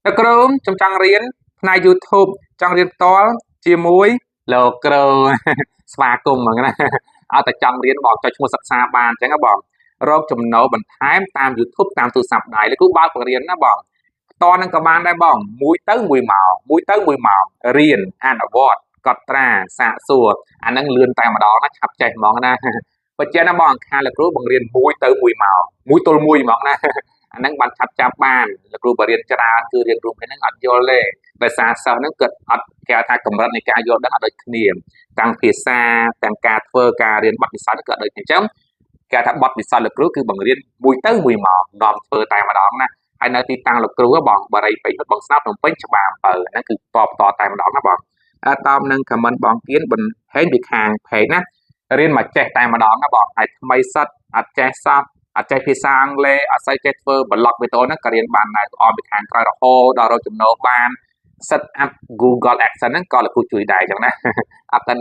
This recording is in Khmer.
លោកគ្រូខ្ញុំចង់រៀនផ្នែក YouTube ចង់រៀនផ្ទាល់ជាមួយលោកគ្រូ ស្វាគមន៍ហ្មងណាអត់តែចង់រៀនបងចុចឈ្មោះសិក្សាបានអញ្ចឹងណាបងរកចំណូលបន្ថែមតាម YouTube តាមទូរស័ព្ទដៃលោកគ្រូបើកបង្រៀនណាបងផ្ទាល់នឹងក៏បានដែរបងមួយទៅមួយមកមួយទៅមួយមករៀនអនុវត្តកត់ត្រាសាកសួរអាហ្នឹងលឿនតែម្ដងណាឆាប់ចេះហ្មងណាបច្ចេកណាបងអង្គការលោកគ្រូបង្រៀនមួយទៅមួយមកមួយទល់មួយហ្មងណាអាហ្នឹងបានឆាប់ចាប់បានលោកគ្រូបរៀនច្រើនគឺរៀនរួមគ្នាហ្នឹងអត់យល់ទេដោយសារសិស្សហ្នឹងគាត់អត់គេហៅថាកម្រិតនៃការយល់ដឹងអត់ដូចគ្នាទាំងភាសាទាំងការធ្វើការរៀនបទពិសោធន៍ក៏ដូចគ្នាអញ្ចឹងគេថាបទពិសោធន៍លោកគ្រូគឺបង្រៀនមួយទៅមួយមកនាំធ្វើតែម្ដងណាហើយនៅទីតាំងលោកគ្រូបងបរិយពេញបងស្នាប់ភ្នំពេញច្បារអំពៅហ្នឹងគឺតបតតែម្ដងណាបងតបនឹង comment បងគៀនបន្ហេងពីខាង page ណារៀនមកចេះតែម្ដងណាបងហើយថ្មីសិតអត់ចេះសោះអត់ចេះភាសាអង់គ្លេសអត់សូវចេះធ្វើ blog វីដេអូហ្នឹងក៏រៀនបានដែរអមពីខាងក្រោយរហូតដល់រកចំណូលបាន set up Google AdSense ហ្នឹងក៏លោកគ្រូជួយដែរអញ្ចឹងណាអត់តែ